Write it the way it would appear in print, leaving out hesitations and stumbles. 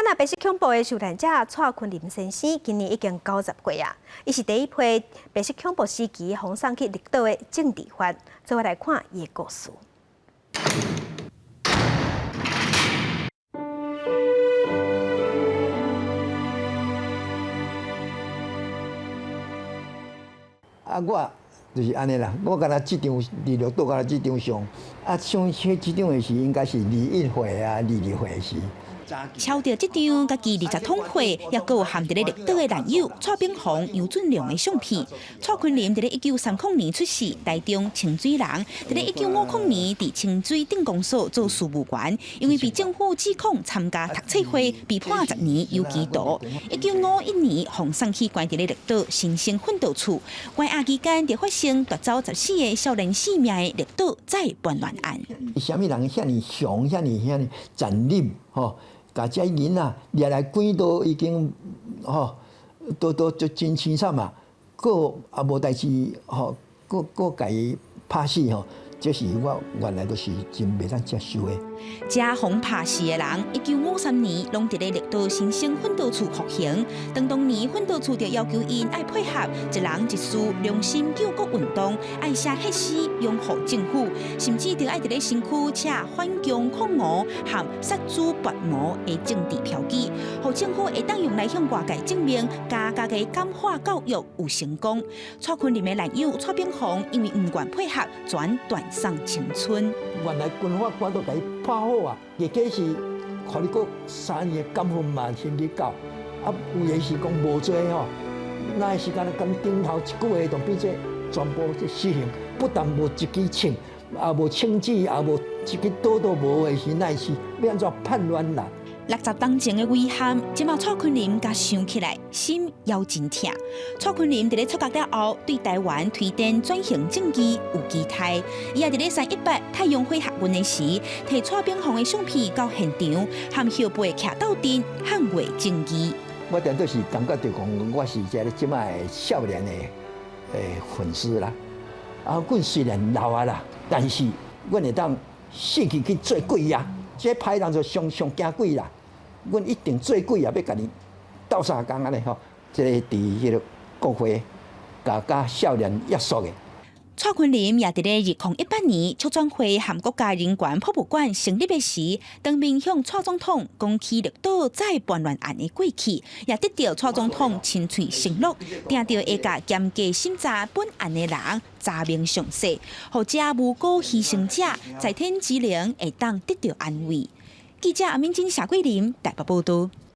若白色恐怖的受難者蔡坤林先生今年已經90歲啊，伊是第一批白色恐怖時期予送去綠島的政治犯。做伙來看伊的故事。啊，我就是按呢啦，我敢若這張佇綠島，敢若這張相，啊，像彼這張的時應該是21歲啊，22歲時。抄著這張家己20桶血，抑閣有含佇咧綠島的難友蔡炳宏、楊俊良的相片。蔡坤林佇咧1930年出世，台中清水人。佇咧1950年佇清水鎮公所做事務員，因為被政府指控參加讀冊會，被判10年有期徒。1951年，予送去關佇咧綠島新生訓導處，關押期間就發生奪走14個少年性命的綠島再叛亂案。啥物人遐爾雄，遐爾遐爾殘忍，吼！共這囡仔掠來關都已經吼，都都真凄慘啊！閣也無代誌吼，閣閣共伊拍死吼，這是我原來都是真袂當接受的。這予拍死的人，1953年攏佇咧綠島新生訓導處服刑。當當年訓導處就要求𪜶愛配合一人一事良心救國運動，愛寫血詩擁護政府，甚至著愛佇咧身軀寫反共抗俄和殺豬拔毛的政治標記，予政府會當用來向外界證明家家的感化教育有成功。蔡坤林的男友蔡炳宏因為毋願配合，全斷送青春。原來軍法官都共伊拍好啊，結果是予你閣3年的監分嘛，先去到，啊，有的是講無罪吼，那時間咁頂頭一句話就變做全部這死刑，不但無一支槍，也無槍支，也無一支刀都無的時，那是欲按怎叛亂啦？60冬前的遺憾，這馬蔡坤林共想起來，心猶真疼。蔡坤林佇咧出獄了後，對台灣推展轉型正義有期待。伊也佇咧318太陽花學運的時，提蔡炳宏的相片到現場，和後輩徛鬥陣捍衛正義。我定都是感覺就講，我是這个這擺的少年的粉絲啦。啊，阮雖然老啊啦，但是阮會當死去去做鬼啊！這歹人就上上驚鬼啦！阮一定做鬼啊，欲共伊鬥相共按呢吼。這个佇彼个國會，共少年約束的。蔡坤林也佇咧2018年促轉會和國家人權博物館成立的時，當面向蔡總統講起綠島再叛亂案的過去，也得著蔡總統親喙承諾，定著會共嚴格審查本案的人查明詳細，予這無辜犧牲者在天之靈會當得著安慰。記者阿敏珍、謝桂林台北報導。